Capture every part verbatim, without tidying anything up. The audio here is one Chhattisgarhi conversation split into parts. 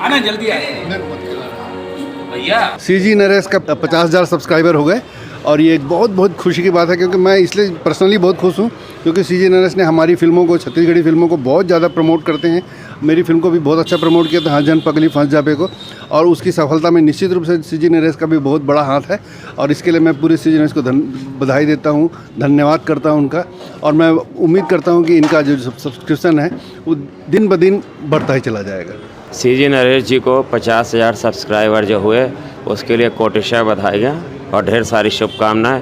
आना जल्दी आए। भैया, सीजी नरेश का पचास हज़ार सब्सक्राइबर हो गए और ये एक बहुत बहुत खुशी की बात है, क्योंकि मैं इसलिए पर्सनली बहुत खुश हूँ, क्योंकि सीजी नरेश ने हमारी फिल्मों को, छत्तीसगढ़ी फिल्मों को बहुत ज़्यादा प्रमोट करते हैं। मेरी फिल्म को भी बहुत अच्छा प्रमोट किया था, हाँ जन पगली फंस जाबे को, और उसकी सफलता में निश्चित रूप से सीजी नरेश का भी बहुत बड़ा हाथ है। और इसके लिए मैं पूरे सीजी नरेश को धन बधाई देता हूँ, धन्यवाद करता हूँ उनका। और मैं उम्मीद करता हूँ कि इनका जो सब्सक्रिप्शन है, वो दिन ब दिन बढ़ता ही चला जाएगा। सीजी नरेश जी को पचास हज़ार सब्सक्राइबर जो हुए, उसके लिए कोटिशा बधाइयाँ और ढेर सारी शुभकामनाएं।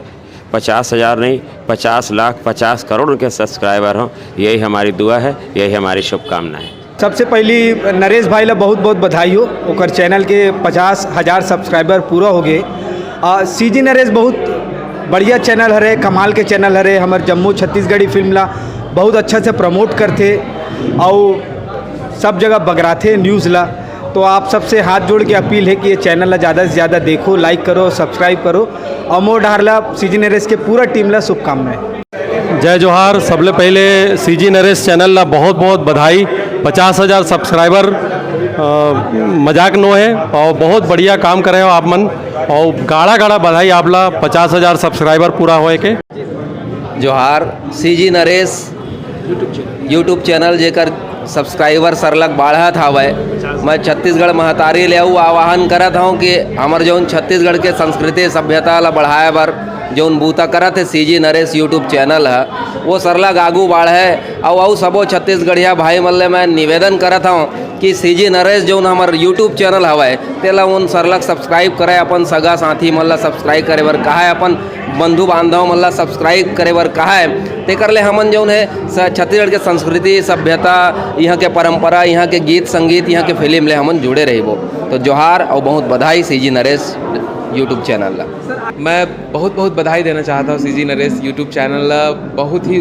पचास हज़ार नहीं, पचास लाख, पचास करोड़ उनके सब्सक्राइबर हों, यही हमारी दुआ है, यही हमारी शुभकामनाएं। सबसे पहली नरेश भाई ला बहुत बहुत बधाई हो, ओकर चैनल के पचास हज़ार सब्सक्राइबर पूरा हो गए। सीजी नरेश बहुत बढ़िया चैनल हरे, कमाल के चैनल हरे, हमर जम्मो छत्तीसगढ़ी फिल्म ला बहुत अच्छा से प्रमोट करथे और सब जगह बगराथे न्यूज़ ला। तो आप सबसे हाथ जोड़ के अपील है कि ये चैनल ला ज़्यादा से ज़्यादा देखो, लाइक करो, सब्सक्राइब करो और मोर डहर ला सीजी नरेश के पूरा टीम ला शुभकामनाएं। जय जोहार। सबले पहले सीजी नरेश चैनल ला बहुत बहुत बधाई, पचास हज़ार सब्सक्राइबर, अ, मजाक नो है और बहुत बढ़िया काम करे हो आप मन, और गाड़ा गाड़ा बधाई आप ला पचास हज़ार सब्सक्राइबर पूरा होए के। जोहार। सीजी नरेश यूट्यूब चैनल, जेकर सब्सक्राइबर सरलग बाढ़त हावय। मैं छत्तीसगढ़ महतारी ले अउ आह्वान करत हौं कि हमर जौन छत्तीसगढ़ के संस्कृति सभ्यता ला बढ़ाए बर जौन बूता करत हे सीजी नरेश यूट्यूब चैनल ह, वो सरलग आगू बाढ़े। अउ अउ सबो छत्तीसगढ़िया भाई मन ले मैं निवेदन करत हौं कि सीजी नरेश जौन हमर यूट्यूब चैनल हवय, तेला उन सरलग सब्सक्राइब करय, अपन सगा साथी मन ला सब्सक्राइब करे बर कहय, अपन बंधु बांधव मन ला सब्सक्राइब करे बर कहय। तेकर ले हमन जौन हे स-, छत्तीसगढ़ के संस्कृति, सभ्यता, इहाँ के परंपरा, इहाँ के गीत संगीत, इहाँ के फिल्म ले हमन जुड़े रहिबो। तो जोहार अउ बहुत बधाई सीजी नरेश यूट्यूब चैनल ला। मैं बहुत बहुत बधाई देना चाहता हूँ सीजी नरेश यूट्यूब चैनल ला। बहुत ही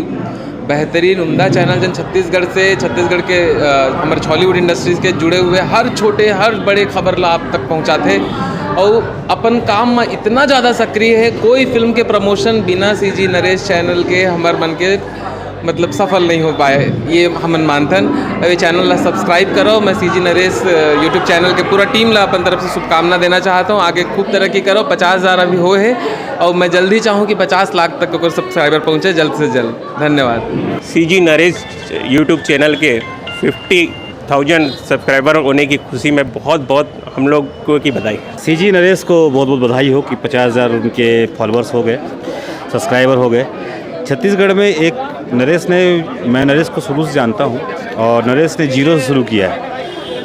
बेहतरीन, उम्दा चैनल, जन छत्तीसगढ़ से, छत्तीसगढ़ के, अ, हमर छॉलीवुड इंडस्ट्रीज के जुड़े हुए हर छोटे, हर बड़े खबर ला आप तक पहुँचाथे। और अपन काम में इतना ज़्यादा सक्रिय है, कोई फिल्म के प्रमोशन बिना सीजी नरेश चैनल के हमर मन के, मतलब, सफल नहीं हो पाए, ये हमन मानथन। अब ये चैनल ला सब्सक्राइब करो। मैं सीजी नरेश, अ, यूट्यूब चैनल के पूरा टीम ला अपन तरफ से शुभकामना देना चाहता हूँ। आगे खूब तरक्की करो, पचास हज़ार अभी हो है और मैं जल्दी चाहूँ कि पचास लाख तक ओकर सब्सक्राइबर पहुँचे जल्द से जल्द। धन्यवाद। सीजी नरेश यूट्यूब चैनल के फिफ्टी थाउजेंड सब्सक्राइबर होने की खुशी में बहुत बहुत हम लोग को की बधाई। सीजी नरेश को बहुत बहुत बधाई हो कि पचास हज़ार उनके फॉलोअर्स हो गए, सब्सक्राइबर हो गए। छत्तीसगढ़ में एक नरेश ने, मैं नरेश को शुरू से जानता हूँ और नरेश ने जीरो से शुरू किया है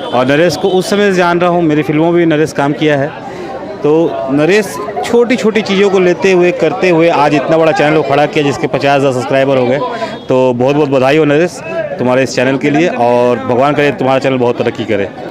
और नरेश को उस समय से जान रहा हूँ, मेरी फिल्मों में भी नरेश काम किया है। तो नरेश छोटी छोटी चीज़ों को लेते हुए, करते हुए आज इतना बड़ा चैनल को खड़ा किया जिसके पचास हज़ार सब्सक्राइबर हो गए। तो बहुत बहुत बधाई हो नरेश, तुम्हारे इस चैनल के लिए, और भगवान करे तुम्हारा चैनल बहुत तरक्की करे।